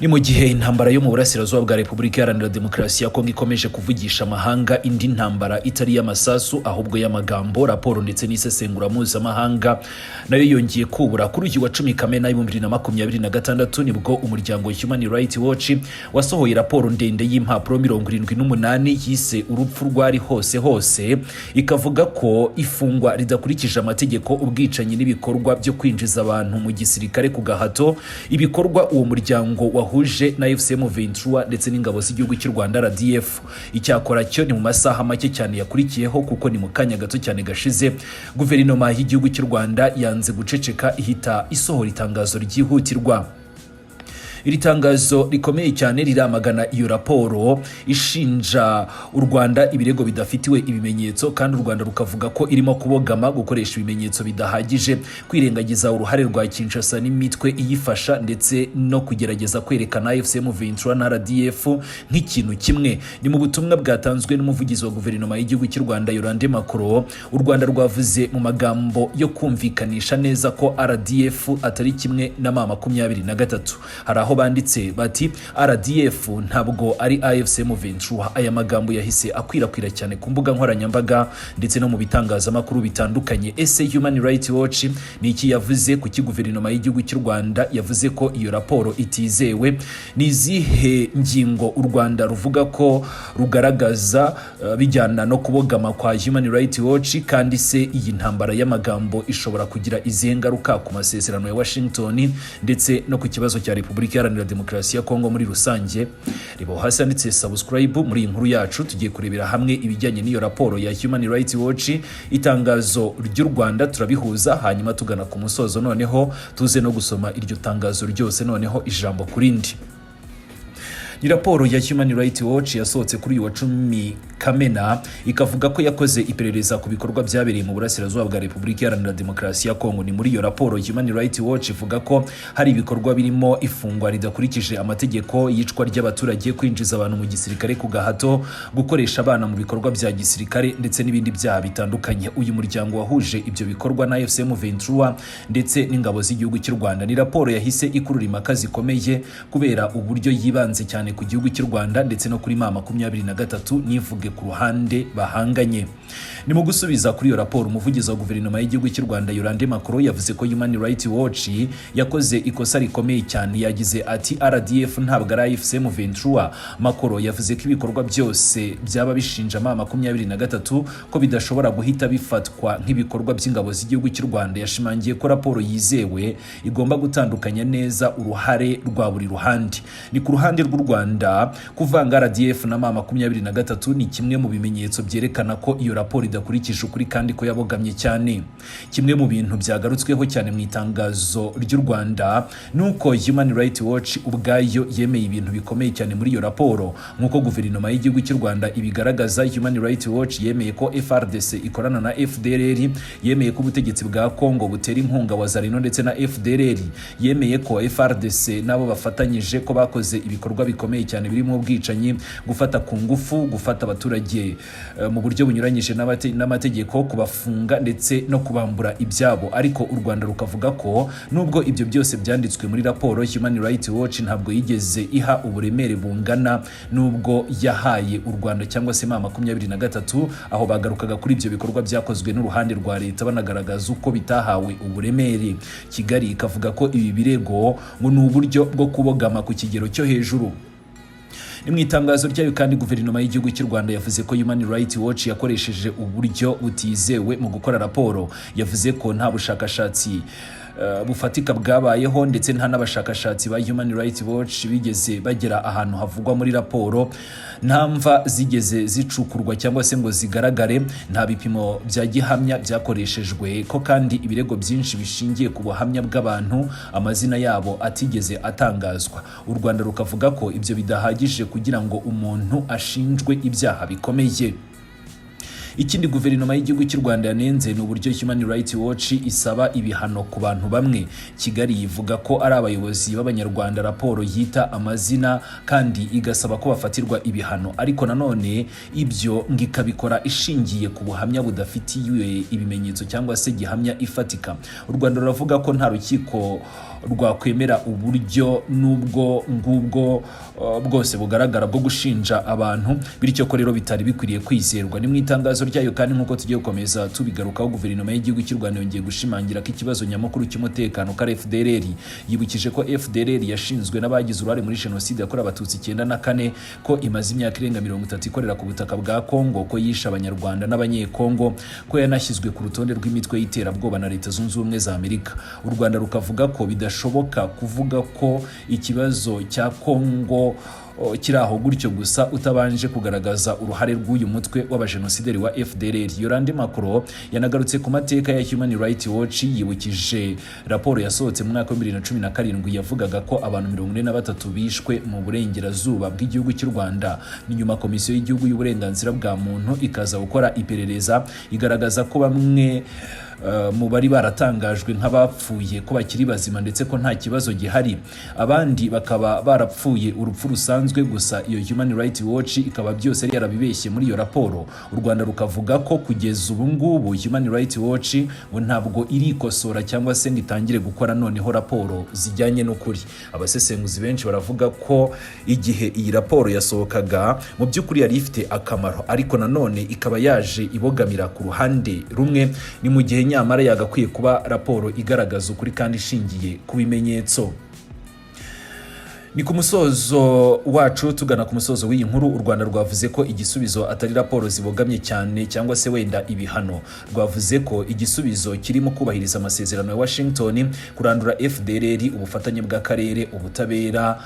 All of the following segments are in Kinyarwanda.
Ni mu gihe intambara yo mu burasirazuba bwa Repubulika Iharanira Demokarasi ya Kongo ikomeje kuvugisha amahanga, indi ntambara itari iy'amasasu ahubwo y'amagambo, raporo ndetse n'isesengura mpuzamahanga nayo yongeye kubura. Kuri uyu wa 10 Kamena 2026 nibwo umuryango Human Rights Watch wasohoye raporo ndende y'impapuro 78 yise "Urupfu rwari hose hose", ikavuga ko ifungwa ridakurikije amategeko, ubwicanyi n'ibikorwa byo kwinjiza abantu mu gisirikare ku gahato, ibikorwa uwo muryango wahuje na AFC M23 ndetse n'ingabo z'igihugu cy'u Rwanda, RDF. Icyakora cyo ni mu masaha make cyane yakurikiyeho, kuko ni mu kanya gato cyane gashize, guverinoma y'igihugu cy'u Rwanda yanze guceceka, ihita isohora itangazo ryihutirwa. Iri tangazo rikomeye cyane riramagana iyo raporo, ishinja u Rwanda ibirego bidafitiwe ibimenyetso, kandi u Rwanda rukavuga ko irimo kubogama, gukoresha ibimenyetso bidahagije, kwirengagiza uruhare rwa Kinshasa n'imitwe iyifasha, ndetse no kugerageza kwerekana AFC M23 na RDF nk'ikintu kimwe. Ni mu butumwa bwatanzwe n'umuvugizi wa guverinoma y'igihugu cy'u Rwanda, Yolande Makolo. U Rwanda rwavuze mu magambo yo kumvikanisha neza ko RDF atari kimwe na M23. Hari aho banditse bati: "RDF ntabwo ari AFC M23." Aya magambo yahise akwirakwira cyane ku mbuga nkoranyambaga ndetse no mu bitangazamakuru bitandukanye. Ese Human Rights Watch ni iki yavuze? Kuki guverinoma y'igihugu cy'u Rwanda yavuze ko iyo raporo itizewe? Ni izihe ngingo u Rwanda ruvuga ko rugaragaza bijyana no kubogama kwa Human Rights Watch? Kandi se iyi ntambara y'amagambo ishobora kugira izihe ngaruka ku masezerano ya Washington ndetse no ku kibazo cya Repubulika Iharanira Demokarasi ya Kongo muri rusange? Reba hasi handitse subscribe. Muri iyi nkuru yacu tugiye kurebera hamwe ibijyanye n'iyo raporo ya Human Rights Watch, itangazo ry'u Rwanda, turabihuza, hanyuma tugana ku musozo noneho tuze no gusoma iryo tangazo ryose, noneho ijambo ku rindi. Ni raporo ya Human Rights Watch yasohotse kuri uyu wa 10 Kamena, ikavuga ko yakoze iperereza ku bikorwa byabereye mu burasirazuba bwa Repubulika Iharanira Demokarasi ya Kongo. Ni muri iyo raporo Human Rights Watch ivuga ko hari ibikorwa birimo ifungwa ridakurikije amategeko, yicwa ry'abaturage, kwinjiza abantu mu gisirikare ku gahato, gukoresha abana mu bikorwa bya gisirikare ndetse n'ibindi byaha bitandukanye. Uyu muryango wahuje ibyo bikorwa na AFC M23 ndetse n'ingabo z'igihugu cy'u Rwanda. Ni raporo yahise ikurura impaka zikomeye kubera uburyo yibanze cyane ku gihugu cy'u Rwanda ndetse no kuri M23, ntivuge ku ruhande bahanganye. Ni mu gusubiza kuri iyo raporo, umuvugizi wa guverinoma y'igihugu cy'u Rwanda, Yolande Makolo, yavuze ko Human Rights Watch yakoze ikosa rikomeye cyane. Yagize ati: "RDF ntabwo ari AFC M23." Makolo yavuze ko ibikorwa byose byaba bishinja M23 ko bidashobora guhita bifatwa nk'ibikorwa by'ingabo z'igihugu cy'u Rwanda. Yashimangiye ko raporo yizewe igomba gutandukanya neza uruhare rwa buri ruhande. Ni ku ruhande rw'u Rwanda, kuvanga RDF na M23 ni kimwe mu bimenyetso byerekana ko iyo raporo idakurikije ukuri kandi ko yabogamye cyane. Kimwe mu bintu byagarutsweho cyane mu itangazo ry'u Rwanda ni uko Human Rights Watch ubwayo yemeye ibintu bikomeye cyane muri iyo raporo. Nk'uko guverinoma y'igihugu cy'u Rwanda ibigaragaza, Human Rights Watch yemeye ko FARDC ikorana na FDLR, yemeye ko ubutegetsi bwa Congo butera inkunga Wazalendo ndetse na FDLR, yemeye ko FARDC nabo bafatanyije ko bakoze ibikorwa bikomeye cyane birimo ubwicanyi, gufata ku ngufu, gufata abaturage mu buryo bunyuranyije n'amategeko, kubafunga ndetse no kubambura ibyabo. Ariko u Rwanda rukavuga ko nubwo ibyo byose byanditswe muri raporo, Human Rights Watch ntabwo yigeze iha uburemere bungana n'ubwo yahaye u Rwanda cyangwa se M23. Aho bagarukaga kuri ibyo bikorwa byakozwe n'uruhande rwa leta, banagaragaza uko bitahawe uburemere. Kigali ikavuga ko ibi birego ngo ni uburyo bwo kubogama ku kigero cyo hejuru. Ni mu itangazo ryayo kandi, guverinoma y'igihugu cy'u Rwanda yavuze ko Human Rights Watch yakoresheje uburyo butizewe mu gukora raporo. Yavuze ko nta bushakashatsi bufatika bwabayeho, ndetse nta n'abashakashatsi ba Human Rights Watch bigeze bagera ahantu havugwa muri raporo, nta mva zigeze zicukurwa cyangwa se ngo zigaragare, nta bipimo bya gihamya byakoreshejwe, ko kandi ibirego byinshi bishingiye ku buhamya bw'abantu amazina yabo atigeze atangazwa. U Rwanda rukavuga ko ibyo bidahagije kugira ngo umuntu ashinjwe ibyaha bikomeye. Ikindi guverinoma y'igihugu cy'u Rwanda yanenze ni uburyo Human Rights Watch isaba ibihano ku bantu bamwe. Kigali ivuga ko ari abayobozi b'Abanyarwanda raporo yita amazina kandi igasaba ko bafatirwa ibihano, ariko nanone ibyo ngo ikabikora ishingiye ku buhamya budafitiwe ibimenyetso cyangwa se gihamya ifatika. U Rwanda ruravuga ko nta rukiko rwakwemera uburyo n'ubwo ngubwo bwose bugaragara bwo gushinja abantu, bityo ko rero bitari bikwiriye kwizerwa. Ni mu itangazo ryayo kandi, nk'uko tugiye gukomeza tubigarukaho, guverinoma y'igihugu cy'u Rwanda yongeye gushimangira ko ikibazo nyamukuru cy'umutekano ko ari FDLR. Yibukije ko FDLR yashinzwe n'abagize uruhare muri jenoside yakorewe Abatutsi 94, ko imaze imyaka irenga 30 ikorera ku butaka bwa Kongo, ko yishe Abanyarwanda n'Abanyekongo, ko yanashyizwe ku rutonde rw'imitwe y'iterabwoba na Leta Zunze Ubumwe za Amerika. U Rwanda rukavuga ko bidashoboka kuvuga ko ikibazo cya Kongo kiri aho gutyo gusa utabanje kugaragaza uruhare rw'uyu mutwe w'abajenosideri wa FDLR. Yolande Makolo yanagarutse ku mateka ya Human Rights Watch, yibukije raporo yasohotse mu mwaka wa 2017 yavugaga ko abantu 43 bishwe mu burengerazuba bw'igihugu cy'u Rwanda. Ni nyuma Komisiyo y'Igihugu y'Uburenganzira bwa Muntu ikaza gukora iperereza, igaragaza ko bamwe mu bari baratangajwe nk'abapfuye ko bakiri bazima, ndetse ko nta kibazo gihari, abandi bakaba barapfuye urupfu rusanzwe gusa. Iyo Human Rights Watch ikaba byose yari yarabibeshye muri iyo raporo. U Rwanda rukavuga ko kugeza ubu ngubu Human Rights Watch ngo ntabwo irikosora cyangwa se ngo itangire gukora noneho raporo zijyanye n'ukuri. Abasesenguzi benshi baravuga ko igihe iyi raporo yasohokaga mu by'ukuri yari ifite akamaro, ariko nanone ikaba yaje ibogamira ku ruhande rumwe. Ni mu gihe nyamara yagakwiye kuba raporo igaragaza ukuri kandi ishingiye ku bimenyetso. Ni ku musozo wacu, tugana ku musozo w'iyi nkuru, u Rwanda rwavuze ko igisubizo atari raporo zibogamye cyane cyangwa se wenda ibihano. Rwavuze ko igisubizo kirimo kubahiriza amasezerano ya Washington, kurandura FDLR, ubufatanye bw'akarere, ubutabera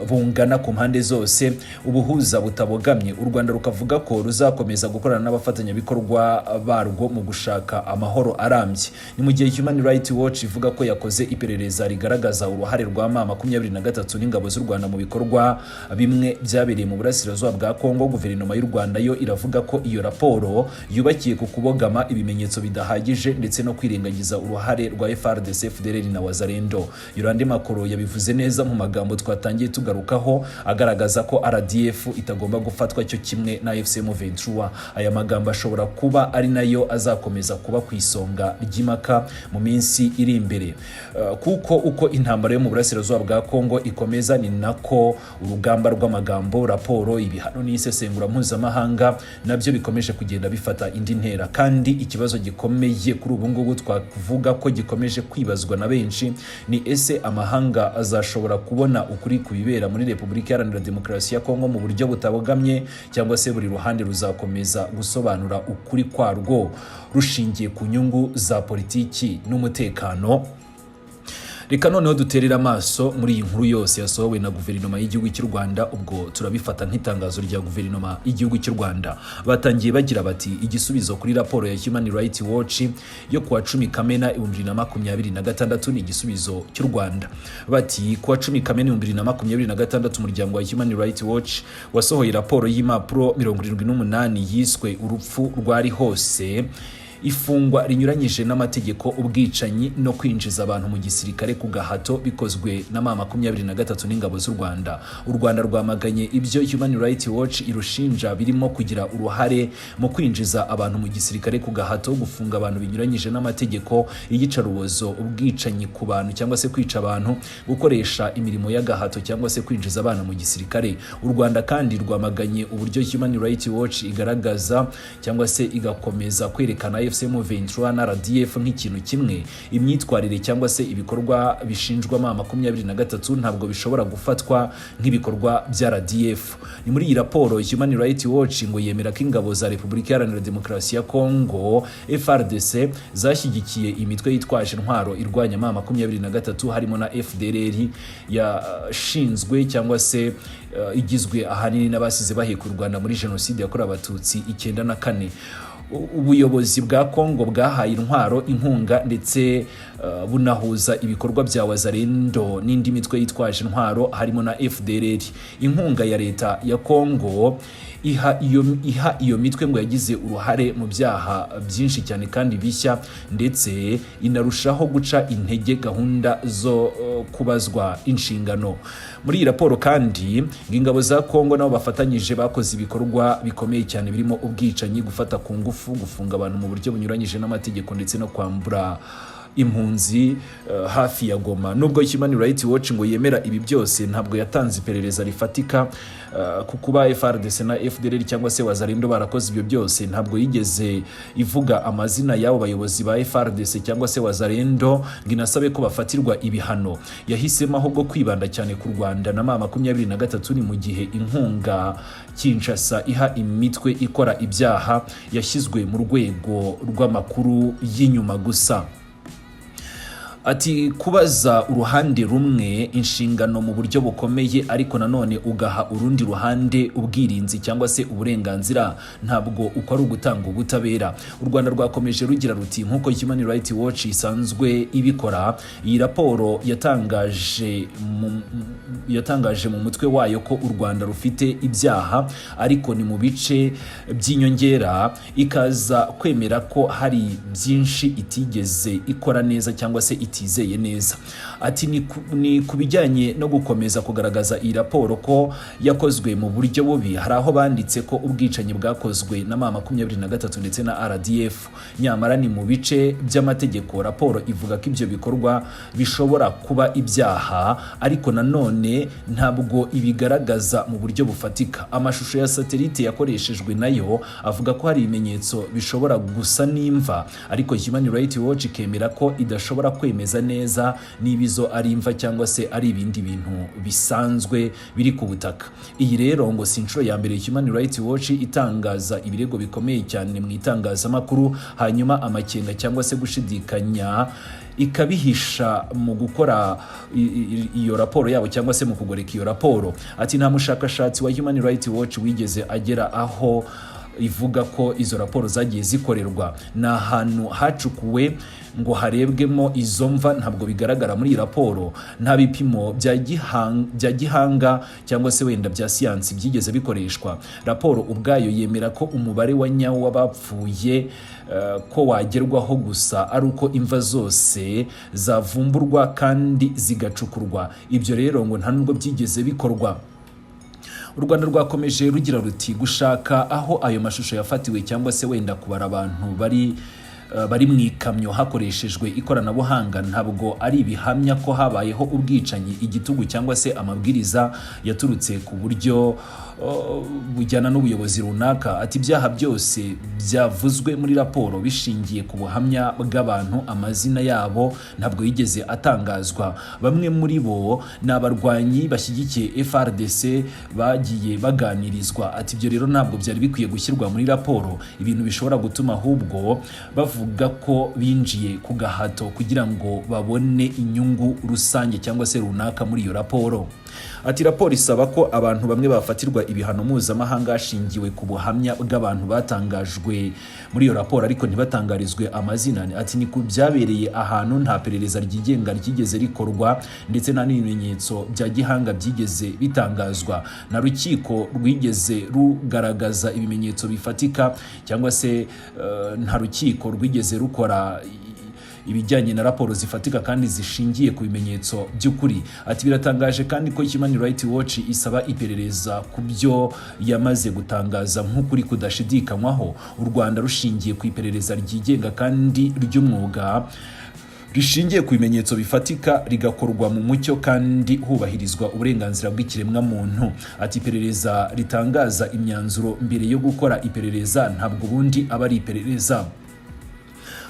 bungana ku mpande zose, ubuhuza butabogamye. U Rwanda rukavuga ko ruzakomeza gukorana n'abafatanyabikorwa barwo mu gushaka amahoro arambye. Ni mu gihe Human Rights Watch ivuga ko yakoze iperereza rigaragaza uruhare rwa M23 n'ingabo z'u Rwanda mu bikorwa bimwe byabereye mu burasirazuba bwa Kongo. Guverinoma y'u Rwanda yo iravuga ko iyo raporo yubakiye ku kubogama, ibimenyetso bidahagije, ndetse no kwirengagiza uruhare rwa FARDC, FDLR na Wazalendo. Yolande Makolo yabivuze neza mu magambo twatangiye tugarukaho, agaragaza ko RDF itagomba gufatwa cyo kimwe na AFC M23. Aya magambo ashobora kuba ari nayo azakomeza kuba ku isonga ry'impaka mu minsi iri imbere, kuko uko intambara yo mu burasirazuba bwa Kongo ikomeza, ni nako urugamba rw'amagambo, raporo, ibihano n'isesengura mpuzamahanga nabyo bikomeje kugenda bifata indi ntera. Kandi ikibazo gikomeye kuri ubu ngubu twavuga ko gikomeje kwibazwa na benshi ni: ese amahanga azashobora kubona ukuri ku bibera muri Repubulika Iharanira Demokarasi ya Kongo mu buryo butabogamye, cyangwa se buri ruhande ruzakomeza gusobanura ukuri kwarwo rushingiye ku nyungu za politiki n'umutekano? Reka noneho duterere amaso muri iyi nkuru yose yasohowe na guverinoma y'igihugu cy'u Rwanda. Ubwo turabifata nk'itangazo rya guverinoma y'igihugu cy'u Rwanda. Batangiye bagira bati: "Igisubizo kuri raporo ya Human Rights Watch yo kuwa 10 Kamena 2026 ni igisubizo cy'u Rwanda." Bati: "Kuwa 10 Kamena 2026, umuryango wa Human Rights Watch wasohoye raporo y'impapuro 78 yiswe 'Urupfu rwari hose: ifungwa rinyuranyije n'amategeko, ubwicanyi no kwinjiza abantu mu gisirikare ku gahato bikozwe na M23 n'ingabo z'u Rwanda." U Rwanda rwamaganye ibyo Human Rights Watch irushinja, birimo kugira uruhare mu kwinjiza abantu mu gisirikare ku gahato, gufunga abantu binyuranyije n'amategeko, iyicarubozo, ubwicanyi ku bantu cyangwa se kwica abantu, gukoresha imirimo y'agahato cyangwa se kwinjiza abana mu gisirikare. U Rwanda kandi rwamaganye uburyo Human Rights Watch igaragaza cyangwa se igakomeza kwerekana AFC M23 na RDF nk'ikintu kimwe. Imyitwarire cyangwa se ibikorwa bishinjwa M23 ntabwo bishobora gufatwa nk'ibikorwa bya RDF. Ni muri iyi raporo, Human Rights Watch ngo yemera ko ingabo za Repubulika Iharanira Demokarasi ya Kongo, FARDC, zashyigikiye imitwe yitwaje intwaro irwanya M23, harimo na FDLR yashinzwe cyangwa se igizwe ahanini n'abasize baheka u Rwanda muri jenoside yakorewe Abatutsi 94. Ubuyobozi bwa Kongo bwahaye intwaro, inkunga ndetse bunahuza ibikorwa bya Wazalendo n'indi mitwe yitwaje intwaro, harimo na FDLR. Inkunga ya leta ya Kongo iha iyo mitwe ngo yagize uruhare mu byaha byinshi cyane kandi bishya, ndetse inarushaho guca intege gahunda zo kubazwa inshingano. Muri iyi raporo kandi ngo ingabo za Kongo nabo bafatanyije bakoze ibikorwa bikomeye cyane birimo ubwicanyi, gufata ku ngufu, gufunga abantu mu buryo bunyuranyije n'amategeko, ndetse no kwambura impunzi hafi ya Goma. Nubwo Human Rights Watch ngo yemera ibi byose, ntabwo yatanze iperereza rifatika ku kuba FARDC na FDLR cyangwa se Wazalendo barakoze ibyo byose. Ntabwo yigeze ivuga amazina y'abo bayobozi ba FARDC cyangwa se Wazalendo ngo inasabe ko bafatirwa ibihano. Yahisemo ahubwo kwibanda cyane ku Rwanda na M23. Ni mu gihe inkunga Kinshasa iha imitwe ikora ibyaha yashyizwe mu rwego rw'amakuru y'inyuma gusa. Ati kubaza uruhande rumwe inshingano mu buryo bukomeye, ariko nanone ugaha urundi ruhande ubwirinzi cyangwa se uburenganzira, ntabwo uko ari ugutanga ubutabera. U Rwanda rwakomeje rugira ruti nk'uko Human Rights Watch isanzwe ibikora, iyi raporo yatangaje mu mutwe wayo ko u Rwanda rufite ibyaha, ariko ni mu bice by'inyongera, ikaza kwemera ko hari byinshi itigeze ikora neza cyangwa se itizeye neza. Ati ni ku bijyanye no gukomeza kugaragaza iyi raporo ko yakozwe mu buryo bubi, hari aho banditse ko ubwicanyi bwakozwe na M23 ndetse na RDF, nyamara ni mu bice by'amategeko. Raporo ivuga ko ibyo bikorwa bishobora kuba ibyaha, ariko nanone ntabwo ibigaragaza mu buryo bufatika. Amashusho ya satelite yakoreshejwe nayo avuga ko hari ibimenyetso bishobora gusa n'imva, ariko Human Rights Watch ikemera ko idashobora kwemeza neza niba izo ari imva cyangwa se ari ibindi bintu bisanzwe biri ku butaka. Iyi rero ngo si inshuro ya mbere Human Rights Watch itangaza ibirego bikomeye cyane mu itangazamakuru, hanyuma amakenga cyangwa se gushidikanya ikabihisha mu gukora iyo raporo yabo cyangwa se mu kugoreka iyo raporo. Ati nta mushakashatsi wa Human Rights Watch wigeze agera aho ivuga ko izo raporo zagiye zikorerwa. Ni ahantu hacukuwe ngo harebwemo izo mva, ntabwo bigaragara muri iyi raporo. Nta bipimo bya gihanga cyangwa se wenda bya siyansi byigeze bikoreshwa. Raporo ubwayo yemera ko umubare wa nyawo w'abapfuye ko wagerwaho gusa ari uko imva zose zavumburwa kandi zigacukurwa. Ibyo rero ngo nta nubwo byigeze bikorwa. U Rwanda rwakomeje rugira ruti gushaka aho ayo mashusho yafatiwe cyangwa se wenda kubara abantu bari mu ikamyo hakoreshejwe ikoranabuhanga ntabwo ari ibihamya ko habayeho ubwicanyi, igitugu cyangwa se amabwiriza yaturutse ku buryo bujyana n'ubuyobozi runaka. Ati ibyaha byose byavuzwe muri raporo bishingiye ku buhamya bw'abantu amazina yabo ntabwo yigeze atangazwa. Bamwe muri bo ni abarwanyi bashyigikiye FARDC bagiye baganirizwa. Ati ibyo rero ntabwo byari bikwiye gushyirwa muri raporo, ibintu bishobora gutuma ahubwo bavuga ko binjiye ku gahato kugira ngo babone inyungu rusange cyangwa se runaka muri iyo raporo. Ati raporo isaba ko abantu bamwe bafatirwa ibihano mpuzamahanga hashingiwe ku buhamya bw'abantu batangajwe muri iyo raporo, ariko ntibatangarizwe amazina. Ati ni ku byabereye ahantu nta perereza ryigenga ryigeze rikorwa, ndetse nta n'ibimenyetso bya gihanga byigeze bitangazwa, na rukiko rwigeze rugaragaza ibimenyetso bifatika, cyangwa se nta rukiko rwigeze rukora ibijyanye na raporo zifatika kandi zishingiye ku bimenyetso by'ukuri. Ati biratangaje kandi ko Human Rights Watch isaba iperereza ku byo yamaze gutangaza nk'ukuri kudashidikanywaho. U Rwanda rushingiye ku iperereza ryigenga kandi ry'umwuga, rishingiye ku bimenyetso bifatika, rigakorwa mu mucyo kandi hubahirizwa uburenganzira bw'ikiremwamuntu. Ati iperereza ritangaza imyanzuro mbere yo gukora iperereza ntabwo ubundi aba ari iperereza.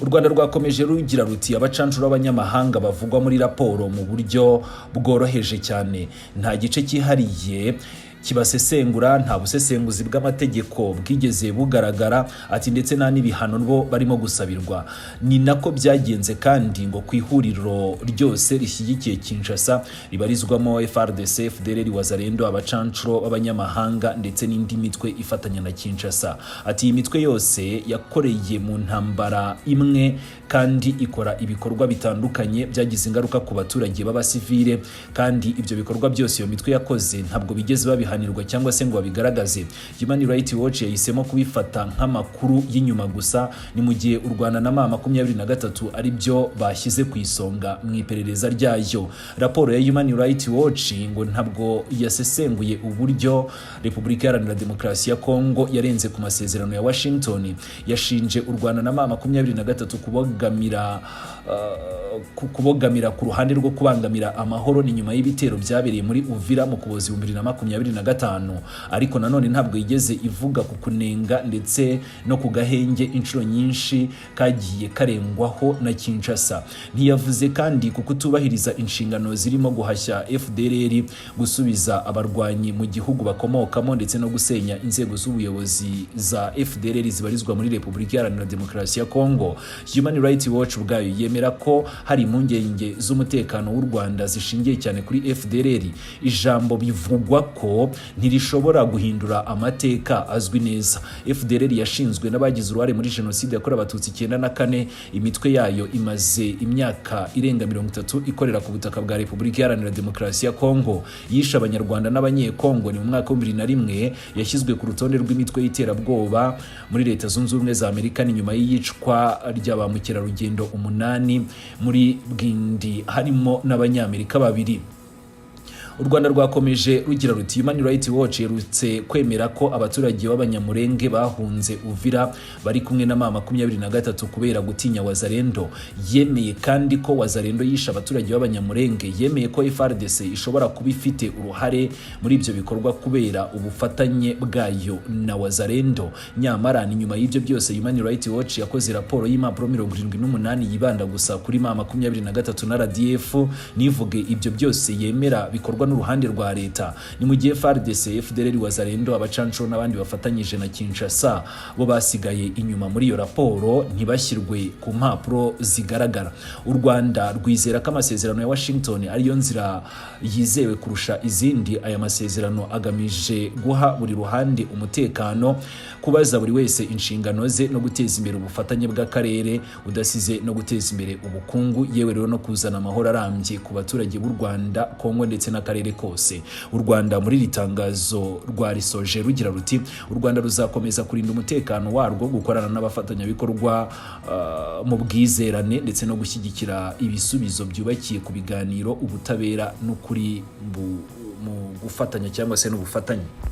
U Rwanda rwakomeje rugira ruti abacancuro b'abanyamahanga bavugwa muri raporo mu buryo bworoheje cyane, nta gice cyihariye kibasesengura, nta busesenguzi bw'amategeko bwigeze bugaragara. Ati ndetse nta n'ibihano bo barimo gusabirwa. Ni nako byagenze kandi ngo ku ihuriro ryose rishyigikiye Kinshasa ribarizwamo FARDC, FDLR, Wazalendo, abacancuro b'abanyamahanga ndetse n'indi mitwe ifatanya na Kinshasa. Ati iyi mitwe yose yakoreye mu ntambara imwe kandi ikora ibikorwa bitandukanye byagize ingaruka ku baturage b'abasivile, kandi ibyo bikorwa byose iyo mitwe yakoze ntabwo bigeze babihanirwa cyangwa se ngo babigaragaze. Human Rights Watch yahisemo kubifata nk'amakuru y'inyuma gusa, ni mu gihe u Rwanda na M23 ari byo bashyize ku isonga mu iperereza ryayo. Raporo ya Human Rights Watch ngo ntabwo yasesenguye uburyo Repubulika Iharanira Demokarasi ya Kongo yarenze ku masezerano ya Washington. Yashinje u Rwanda na M23 kubogamira kubogamira ku ruhande rwo kubangamira amahoro. Ni nyuma y'ibitero byabereye muri Uvira mu Kuboza 2025. Ariko nanone ntabwo yigeze ivuga ku kunenga ndetse no ku gahenge inshuro nyinshi kagiye karengwaho na Kinshasa. Ntiyavuze kandi ku kutubahiriza inshingano zirimo guhashya FDLR, gusubiza abarwanyi mu gihugu bakomokamo, ndetse no gusenya inzego z'ubuyobozi za FDLR zibarizwa muri Repubulika Iharanira Demokarasi ya Kongo. Human Rights Watch ubwayo yemera ko hari impungenge z'umutekano w'u Rwanda zishingiye cyane kuri FDLR. Ijambo "bivugwa ko" ntirishobora guhindura amateka azwi neza. FDLR yashinzwe n'abagize uruhare muri Jenoside yakorewe Abatutsi 94. Imitwe yayo imaze imyaka irenga 30 ikorera ku butaka bwa Repubulika Iharanira Demokarasi ya Kongo. Yishe Abanyarwanda n'Abanyekongo. Ni mu mwaka wa 2001 yashyizwe ku rutonde rw'imitwe y'iterabwoba muri Leta Zunze Ubumwe za Amerika. Ni nyuma y'iyicwa rya ba mukerarugendo umunani muri Bwindi, harimo n'Abanyamerika babiri. U Rwanda rwakomeje rugira ruti: "Human Rights Watch yerutse kwemera ko abaturage b'Abanyamurenge bahunze Uvira bari kumwe na M23 kubera gutinya Wazalendo. Yemeye kandi ko Wazalendo yishe abaturage b'Abanyamurenge. Yemeye ko FARDC ishobora kuba ifite uruhare muri ibyo bikorwa kubera ubufatanye bwayo na Wazalendo." Nyamara ni nyuma y'ibyo byose, Human Rights Watch yakoze raporo y'impapuro 78 yibanda gusa kuri M23 na RDF, nivuge ibyo byose yemera bikorwa n'uruhande rwa leta. Ni mu gihe FARDC, FDLR, Wazalendo, abacanshuro n'abandi bafatanyije na Kinshasa bo basigaye inyuma muri iyo raporo, ntibashyirwe ku mpapuro zigaragara. U Rwanda rwizera ko amasezerano ya Washington ariyo nzira yizewe kurusha izindi. Aya masezerano agamije guha buri ruhande umutekano, kubaza buri wese inshingano ze, no guteza imbere ubufatanye bw'akarere, udasize no guteza imbere ubukungu, yewe rero no kuzana amahoro arambye ku baturage b'u Rwanda, Kongo ndetse n'akarere kose. U Rwanda muri iri tangazo rwarisoje rugira ruti: "U Rwanda ruzakomeza kurinda umutekano warwo, gukorana n'abafatanyabikorwa mu bwizerane, ndetse no gushyigikira ibisubizo byubakiye ku biganiro, ubutabera n'ukuri mu gufatanya cyangwa se n'ubufatanye."